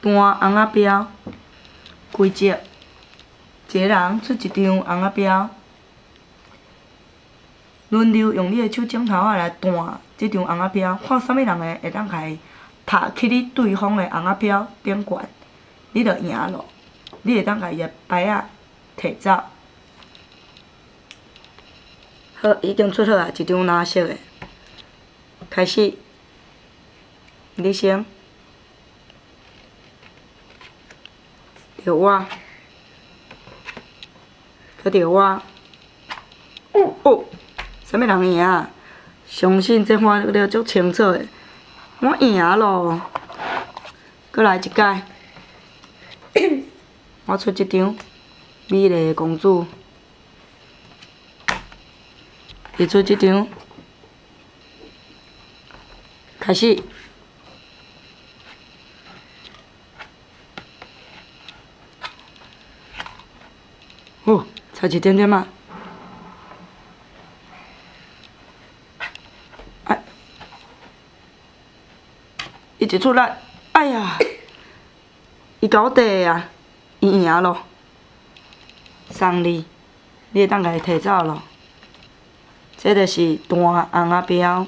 弹尪仔標，規則：一个人出一張尪仔標，輪流用你的手指頭仔來彈這張尪仔標，看啥物人會會當共伊踢去你對方的尪仔標頂懸，你就贏咯。你會當共伊的牌仔提走。好，已經出好啊，一張藍色的，開始，你先。著我，閣著我，哦，啥物人贏啊？相信這看了足清楚的，我贏咯。閣來一擺，我出這張美麗的公主，伊出這張，開始。哦，差一點點啊！哎，伊一出力，哎呀，伊共我綴啊，伊贏咯，送你，你會當共伊提走咯。這就是彈尪仔標。